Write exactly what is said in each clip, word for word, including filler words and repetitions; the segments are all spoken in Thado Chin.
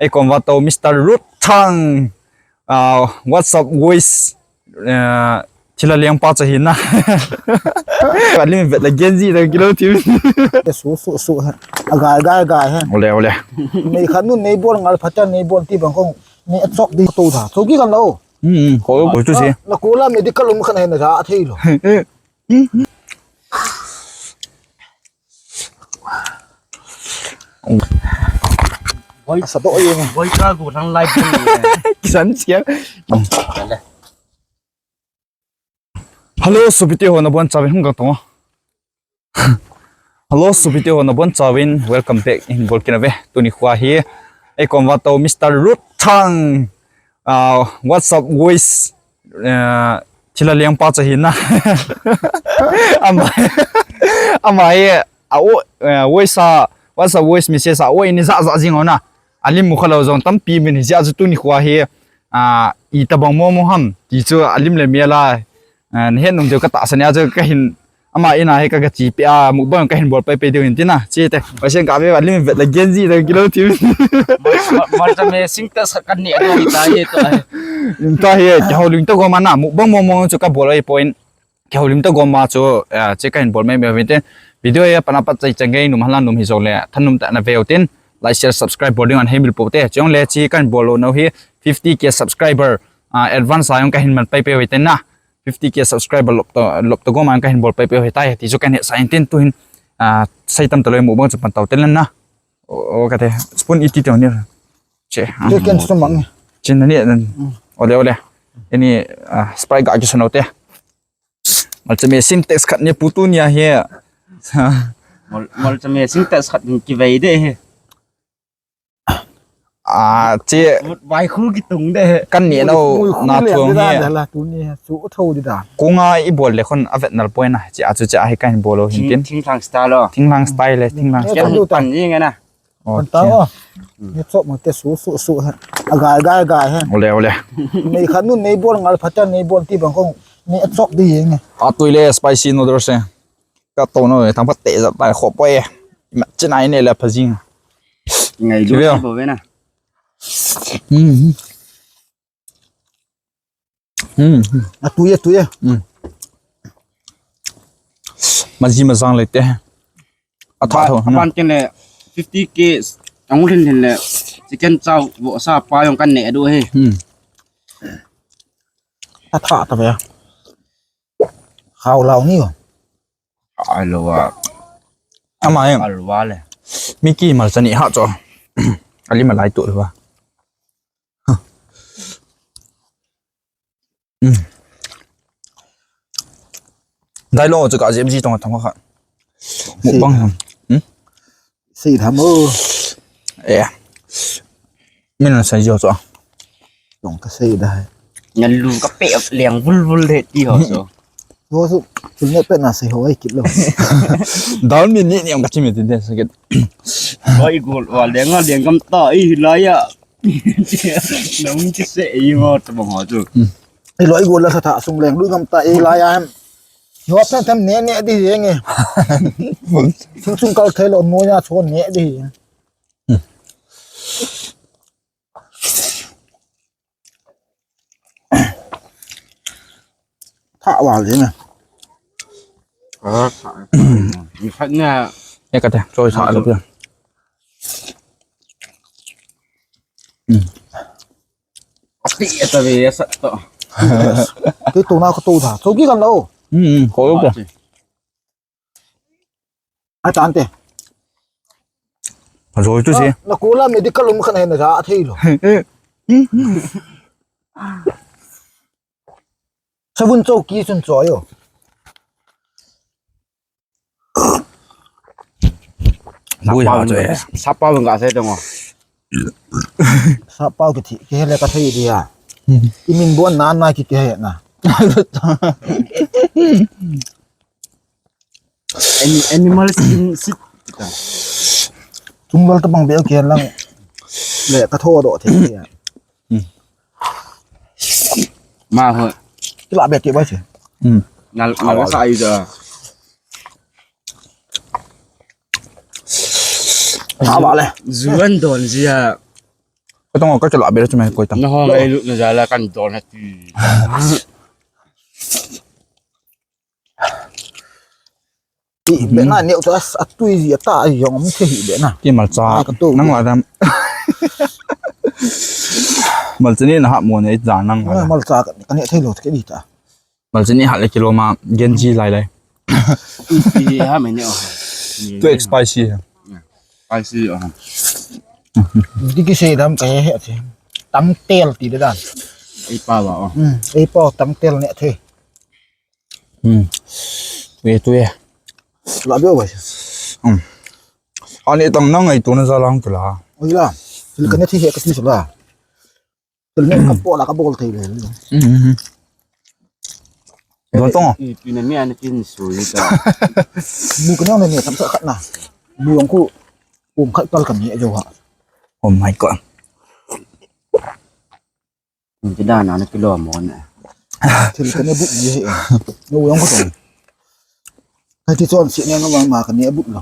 Ei konva to Mister Ruthang. Ah, what's up, guys? Ah, thila liang pa cha hi na. Ka lim vet la Gen Z da kilo ti. Te su, su, su ha. A gai, gai, gai ha. Ole, ole. Nei khan nu nei bol ngal pha cha nei bol ti bang kong. Nei a chok di to da. Chok ki kan lo. Hmm, hmm. Ko, ko tu si. Na ko la medical um khan ha na ja thei lo. Boi, asa to ye. Boi ka gu thang live. Kisan sial. Hello, sopite ho nabonchauvin hung kang tong. Hello, sopite ho nabonchauvin welcome back in bol kit nauve. Tuni khoa hi ei konva to Mister Ruthang. Ah, what's up, guys? Eh, thila liang pa cha hi na. Ama, ama hi, a o, eh, voice a, WhatsApp voice message a o ini za za jing ona. A lim mu kha lo jong tampi min hi jia chu tuni khoa hi, ah, i tabang mo mo ham ti chu a lim le mel a, eh, na het nung chu ka tahsan a chu ka hin Ama ina hi ka, ka chi pe a, mukbang ka hin bol pai pai diu hin tina. Chi te. Wa sen ka ve wa lim vet la Gen Z da kilo ti. Mar, mar, mar cha me sing ta sa kan ni a dong ta ye to ai. In ta he, kihoulim ta gom a na, mukbang mong mong chu ka bol ai point. Kihoulim ta gom a chu, eh, chi ka hin bol mai mai hin te. Video ya pana pat chai chang gei num hala num hi jo le, thanum ta na veu tin. Like, share, subscribe, bol ding an hei mil po te. Chong le chi ka hin bol lo no hi fifty K subscriber, ah, advance a jong ka hin man pai pai hin te na. Fifty K subscriber lop to, lop to gom a ka hin bol pai pai hitai, ti chu kan he sa in tin tu hin, ah, sai tam ta loi mukbang chu pan tau tel na. O, o ka te, spoon iti te ni. Che, ah. Chicken stomach ni. Chin ni, ole, ole. Ini, ah, Sprite ga ki sano te. Mal cha me Sintex khat ni putu ni a he. Mal, mal cha me Sintex khat ni ki vei de he. Ah, che. Mut vai khu kitung de. Kan ni no, mui khu na le thuang le hi. Da la tu ni, su tho di da. Kunga i bol le khun a vet nal poi na. Che a chu che a hi kan bol lo hin tin. Thing, thinglang style lo. Thinglang style le, thinglang style. Kan du tan ni nge na. Kan ta o. Ni chop mo te su, su, su ha. A gai, gai, gai ha. Ole, ole. Nei khan nu nei bol ngal pha cha nei bol ti bang kong. Nei a chop di nge. A tui le spicy noodles se. Ka to no, thang pha te ja ta kho poi. Ma chin ai ne le pha jing. Ngai lu. Bo ve na. Hmm. Hmm. A tu ye, tu ye. Hmm. Ma ji ma jang le te. A tha tho. Ban ken le fifty K ang lin lin le. Chicken chow vo sa pa jong kan ne du he. Hmm. A tha ta ve. Khao lao ni o. Ai lo wa. Ama em. Alwa le. Mi ki mal cha ni ha cho. Ali malai tu lo wa. Hmm. Dai lo chu ka jem ji tong tong kha. Mukbang ham. Hmm? Sei tham o. Eh. Min na sai jo cho. Tong ka sei da. Ngan lu ka pe leng vul vul de ti ho so. Ho su, su ne pe na sei ho ai kit lo. Dal min ni ni ka chi mi tin de sa kit. Oi gol wa leng a leng gam ta i la ya. Nang chi se i ngo ta bang ho chu. I loi gol la sa tha sung leng lu gam ta i la ya hem. Yo pen tham ne ne di yeng e. Sung sung kal thei lo mo ya cho ne di. Tha wa le na. Ah, tha. Ni khat na. Ye ka te, choi sa lo pia. Ati ata ve sa to. Te to na ko to tha. To ki kan lo. Hmm, ko lo pia. A tan te. A zoi tu si. Na ko la medical um khan he na ja a thei lo. Sabun chou ki sun chou yo. Bui ha chou e. Sapa bang ka se tong. Sapa ki thi ki he le ka thei dia. I min bon na na ki ki he na. Ani-, animal skin sit. Chungbal tabang bel kian lang. Le ka tho do the ya. Hmm. Ma ho. Kila be ke ba che. Hmm. Nal, nal sa ai da. Ha ba le. Zuan don zia. Ka tong ka chala be chu me koi tang. Na ho ngai lu na jala kan don na ti. Ti be na neu chu a tui ji ta a jong um the hi be na. Ki malcha. Nang la dam. Malcha ni na ha mo ne ja nang. Malcha ka ne thei lo ke di ta. Malcha ni ha le kilo ma genji lai lai. Iti ha me ne o. Too spicy. Spicy o. Di ki se dam ka he he. Tang tel ti de dan. Ei pa ba o. Hmm, ei pa tang tel ne the. Hmm. Tui tui. La be o ba. Hmm. Ani tang nang ai tu na za lang tu la. Oi la. Sil ka ne thi he ka ti sa la. Tul ne ka po la ka bol thei le. Mhm. Don tong. Pi na mi an kin su ni ta. Bu ka ne ne tam sa khat na. Bu ang ku. Um khat pal ka ni jo ha. Oh my God. Ni da na na kilo mo na. Tul ka ne bu ni he. No yang ku tong. Ka ti chon si ne no ma ka ne bu lo.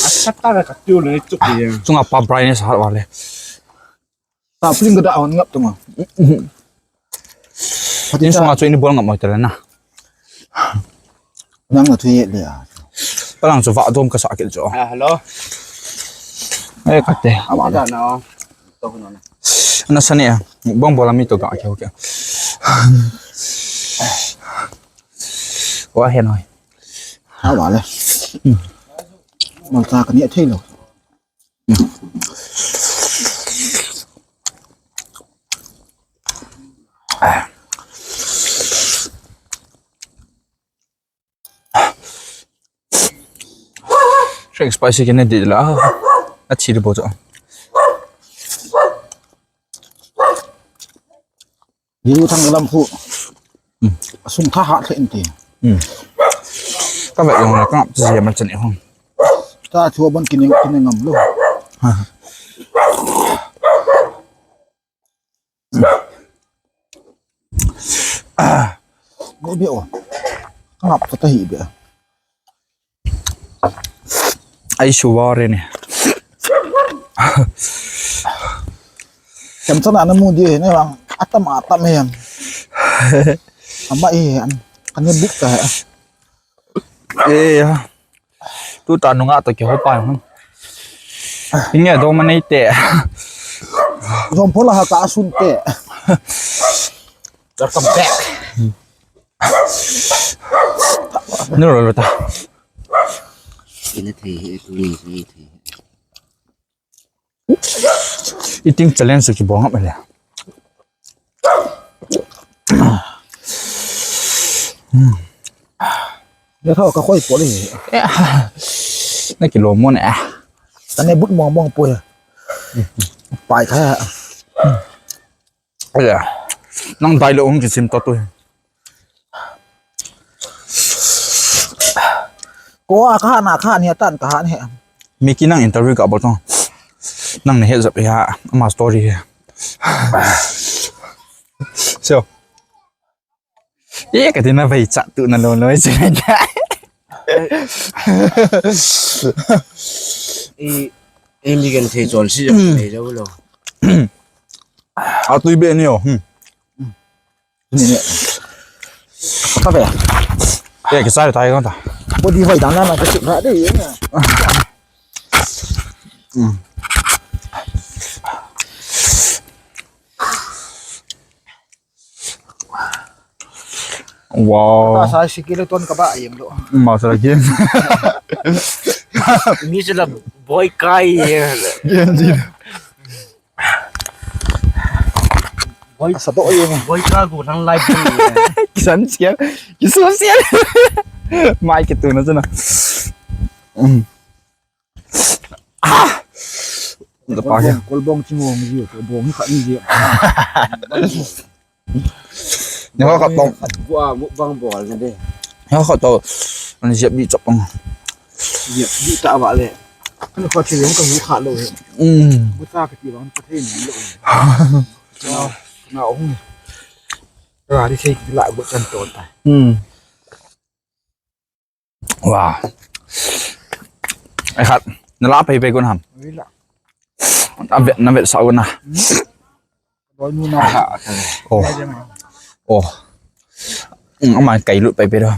Asata ka tiu le chuk ye. Chunga pa brightness ha wa le. Ta pling ka da on ngap tunga. Patin sunga chu ini bol ngap moi tele na. Nang na thu ye le a. Palang chu va dom ka sa kit chu. Ah, hello. Eh, ka te. Awa da na. To no na. Na sa ne. Bong bola mi to ga ke ke. Wa he noi. Awa le. Malcha ka ni thei lo. Sek spicy kene di la. A chi de bo cho. Yu thang lam khu. Asung tha ha the in ti. Ka ve yong la ka ngap chi ma chan e hong. Ta chu ban kin kin ngam lo. Be be o. Ka ngap ta hi be. Ai su wa re ne. Cham chana na mu di ne bang. Atam atam he. Ama e an. Kan ne buk ta he. E ya. Tu ta nunga to ke ho pa. Inge do ma nei te. Zom phola ha ka sun te. Welcome back. Ni lo lo ta. Ina thei he tu ni thei he. Eating challenge ki bol ngap le. Ne tho ka khoi po le. Na kilo mo ne. Ka ne but mong mong po ya. Pai kha. Aya. Nang dai lo ong kisim to tu. Ko a ka na ka ni tan ka ni. Mi ki nang interview ka bol to. Nang ne he zap ya ama story he. So. Ye ka tina vai cha tu na lo lo se. E e mi kan thei chon si jo thei jo lo. A tui be ni o. Hmm. Ni ni. Ka ve. Ye ke sai tai kan ta. Body vai dan na na ke chu ra de ye na. Hmm. Wow. Ka sa skeleton ka ba yem lo. Master game. Mi chu la boy kai. Game ji. Boy sa do yem. Boy ka gu thang lai. Kisan sial. Kisan sial. Mai ke tu na chu na. Mm. Ah! Kolbong, kolbong chingong ji, kolbong khat ni ji. Ni ho khat to. Bua mukbang bol na de. Ni ho khat to. Ani jep di chop ang. Jep di ta ba le. Ani khat chi ka mu kha lo he. Mm. Bu ta ka ti bang ka thei ni lo. Na, na ong. Ra di sei la bu chan to ta. Mm. Wow. Ai khat, na la pai pai kon ham. Ui la. A vet na vet sa una. Oh. Oh. Mm, ama kai lut pai pai do.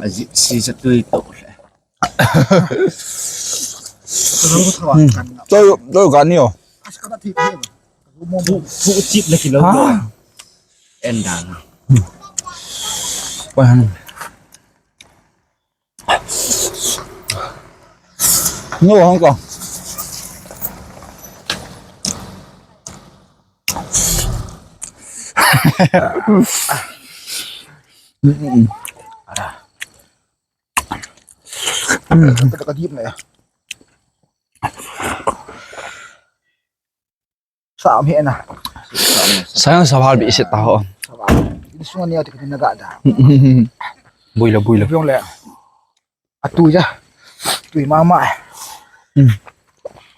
Aji si sa tui to. Tôi tôi gắn nhiều. Thu chip na kilo. Enda. Wah. Ngu hong kong. Kadip na ya. Sa am he na. Sayang sa hal bi isit taho. Sa ba. Ini sunga ni ati kini naga da. Buila buila. Biong le. Atu ja. Tui mama.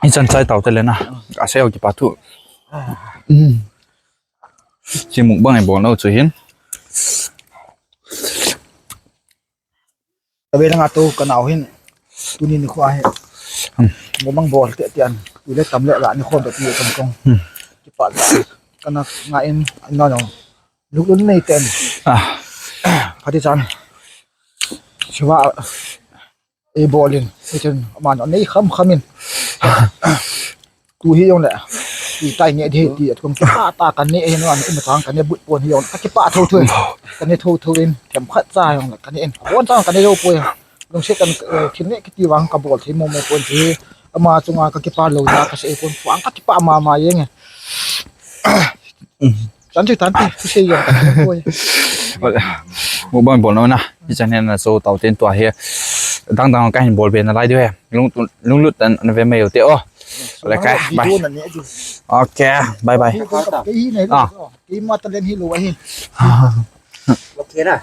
Ichan chai tau te le na. Aseo ki patu. Chimuk bang e bol nau chu hin. Tabe langa to kanau hin. Tuni ni khu ahi. Mo mang bol te tian. Tule tam le la ni khom to ti kam kong. Kipa la. Kana nga in no no. Luk lun nei ten. Ah. Phati chan. Siwa. E bolin. Chen man nei kham khamin. Tu hi jong le. Ti tai ne di ti at kong kipa ta kan ne hin wan um tang kan ne but pon hi jong ka kipa tho tho. Kan ne tho tho in them khat cha jong le kan ne in. Bon cha kan ne lo poi. Lungset kan thin ne kiti vang ka bol thei mo mo pon ti. Ama chunga ka kipa lo na ka se pon vang ka kipa ma ma jeng. Chan chu tan ti se jong ka poi. Mo bang bol no na. Ichan hin na so tau ten tua hi. Dang dang ka hin bol be na lai diu he. Lung lung lut tan na ve mai u te o. Le kai, bye. Okay, bye bye. Ah. Kei ma talent hi lo ahi. Okay na.